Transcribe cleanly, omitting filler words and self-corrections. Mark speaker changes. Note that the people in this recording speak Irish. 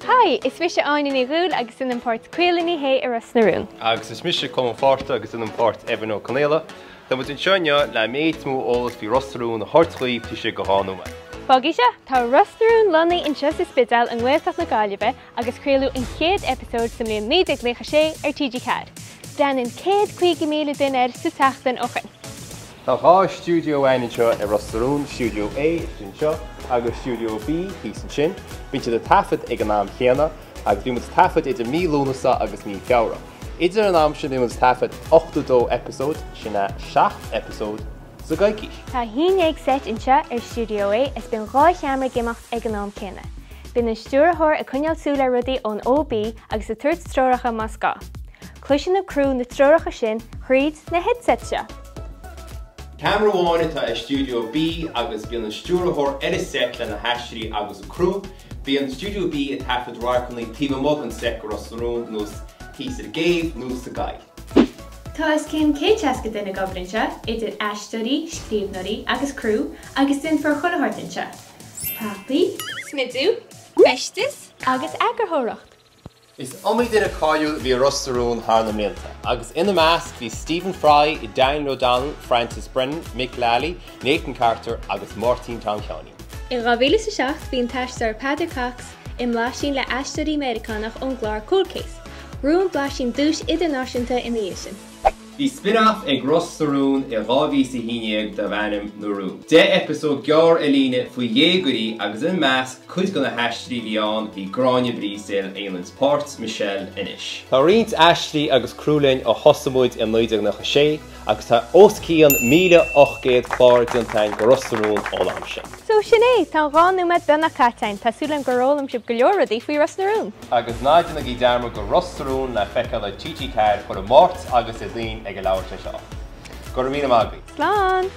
Speaker 1: Hi, is mise Áine Ní Dhúill agus déanaim páirt Caoimhe Ní Shé i Ros na Rún.
Speaker 2: Agus is mise Colm Ó Fátharta agus déanaim páirt Evan Ó Conaola. Tá muid anseo inniu le méid is mó eolas faoi Ros na Rún a thabhairt dhaoibh taobh istigh de 2 nóiméad.
Speaker 1: Bogfaidh seo, tá Ros na Rún lonnaithe anseo sa Spidéal i nGaeltacht na Gaillimhe agus craoladh an chéad eipeasóid sa mbliain 1996 ar TG4. Breathnaíonn 150,000 duine air sa tseachtain ó shin.
Speaker 2: Tá 2 stiúideo againn anseo i Ros na Rún, Stiúideo A istigh anseo agus Stiúideo B thíos ansin. Bíonn siad ag taifead ag an am chéanna agus bíonn muid ag taifead idir mí Lúnasa agus mí Feabhra. Idir an am sin bhí muid ag taifead 82 eipeasóid, sin é 7 eipeasóid sa gcoicís.
Speaker 1: Tá 11 seit anseo ar Stiúideo A is bíonn 2 cheamara ag imeacht ag an am céanna. Bíonn an stiúrthóir ag coinneáil súil ar rudaí ón OB agus ag tabhairt treoracha más gá. Cloiseann an criú na treoracha sin thríd na headsets seo.
Speaker 2: Ceamara amháin atá i Stiúideo B agus bíonn an stiúrthóir ar an seit le na haisteoirí agus an criú. Bíonn Stiúideo B ag taifead radharcanna taobh amuigh den seit go Ros na Rún, nós thíos ar an gcéibh nó sa gcoill.
Speaker 1: Tá os cionn 160 duine ag obair anseo, idir aisteoirí, scríbhneoirí agus criú, agus déanfar chuile shórt anseo, prapaí, smidiú, feisteas agus eagarthóireacht.
Speaker 2: Is iomaí duine cáiliúil a bhí i Ros na Rún thar na mblianta, agus ina measc bhí Stephen Fry, Daniel O'Donnell, Francis Brennan, Mick Lally, Nathan Carter agus Máirtín Tom Sheáinín.
Speaker 1: In 2007 bhí an t-aisteoir Peadar Cox i mBlaisín le aisteoirí Meiriceánach ón gclár Cold Case. Bhuaigh an Blaisín duais idirnáisiúnta ina dhiaidh sin.
Speaker 2: Bhí spin-off ag Ros na Rún i 2011 darbh ainm Na Rúin. 10 eipeasóid gearr ar líne faoi dhéagóirí agus ina measc cuid de na haisteoirí a bhí ann bhí Gráinne Breasdale a dhéananns páirt Michelle anois. Tá roinnt aisteoirí agus criú linn ó thosaigh muid i 1996 agus tá os cionn 1,800 clár déanta againn go Ros na Rún ón am sin.
Speaker 1: So sin é! Tá an 2 nóiméad beagnach caite againn, tá súil agam gur fhoghlaim sibh go leor rudaí faoi Ros na Rún!
Speaker 2: Agus ná déanaigí dearmad go Ros na Rún le feiceáil ar TG4 chuile Máirt agus Déardaoin ag a leathuair tar éis a 8. Go raibh míle maith agaibh.
Speaker 1: Slán!